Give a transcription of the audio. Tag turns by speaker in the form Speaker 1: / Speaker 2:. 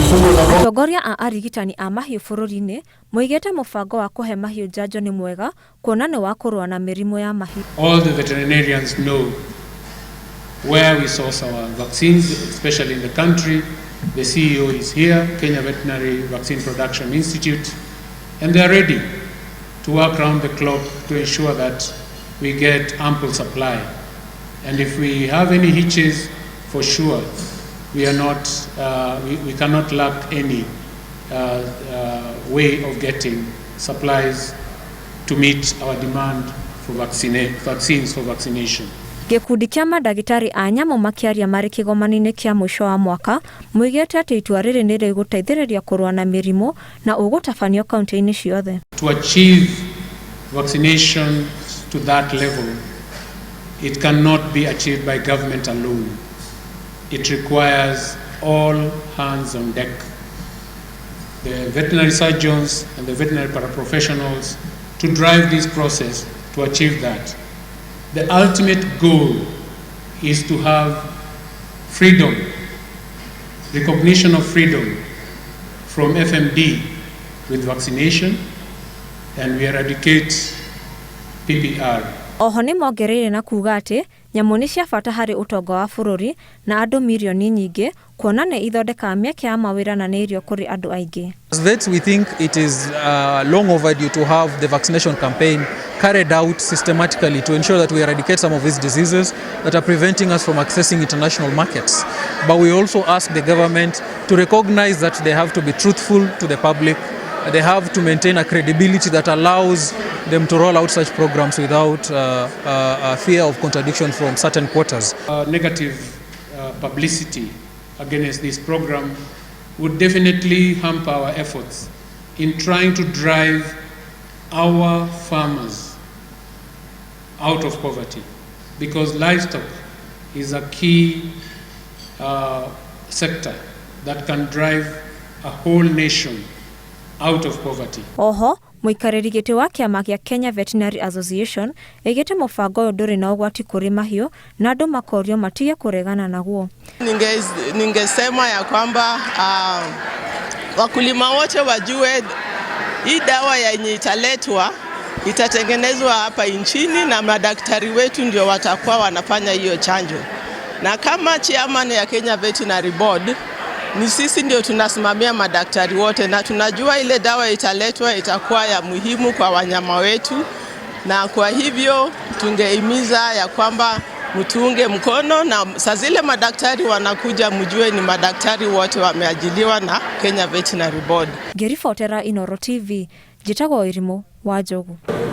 Speaker 1: Atongoria a arigitani a mahiũ bũrũri-inĩ moigĩte mũbango wa kũhe mahiũ njanjo nĩ mwega kuona nĩ wa kũrũa na mĩrimũ ya mahiũ.
Speaker 2: All the veterinarians know where we source our vaccines, especially in the country. The CEO is here, Kenya Veterinary Vaccine Production Institute, and they are ready to work round the clock to ensure that we get ample supply. And if we have any hitches, for sure, we are not, we cannot lack any way of getting supplies to meet our demand for vaccines for vaccination.
Speaker 1: Gĩkundi kĩa mandagĩtarĩ a nyamũ makĩaria marĩ kĩgomano-inĩ kĩa mũico wa mwaka moigĩte atĩ itua rĩrĩ nĩ rĩgũteithĩrĩria kũrũa na mĩrimũ na ũgũtabanio kaunti-inĩ ciothe.
Speaker 2: To achieve vaccination to that level, it cannot be achieved by government alone. It requires all hands on deck. The veterinary surgeons and the veterinary paraprofessionals to drive this process to achieve that. The ultimate goal is to have freedom, recognition of freedom from FMD with vaccination, and we eradicate PPR.
Speaker 1: Oho nĩ mongereire na kuuga atĩ nyamũ nĩ cia bata harĩ ũtonga wa bũrũri na andũ mirioni nyingĩ kuona nĩ ithondekaga mĩeke ya mawĩra na nĩ irio kũrĩ andũ aingĩ.
Speaker 3: As vets, we think it is long overdue to have the vaccination campaign carried out systematically to ensure that we eradicate some of these diseases that are preventing us from accessing international markets. But we also ask the government to recognize that they have to be truthful to the public. They have to maintain a credibility that allows them to roll out such programs without fear of contradiction from certain quarters.
Speaker 2: Negative publicity against this program would definitely hamper our efforts in trying to drive our farmers out of poverty, because livestock is a key sector that can drive a whole nation out of poverty.
Speaker 1: Oho mũikarĩri gĩtĩ wa kĩama gĩa Kenya Veterinary Association ĩgĩte mũbango ũyũ ndũrĩ na ũgwati kũrĩ mahiũ na andũ makorio matige kũregana naguo.
Speaker 4: Ningesema ya kwamba wakulima wote wajue hii dawa yenye italetwa itatengenezwa hapa nchini na madaktari wetu ndio watakuwa wanafanya hiyo chanjo, na kama chairman ya Kenya Veterinary Board, ni sisi ndio tunasimamia madaktari wote, na tunajua ile dawa italetwa itakuwa ya muhimu kwa wanyama wetu, na kwa hivyo tungehimiza ya kwamba mtuunge mkono, na saa zile madaktari wanakuja, mjue ni madaktari wote wameajiliwa na Kenya Veterinary Board.
Speaker 1: Ngĩribotera Inooro TV, njĩtagwo Irimũ wa Njogu.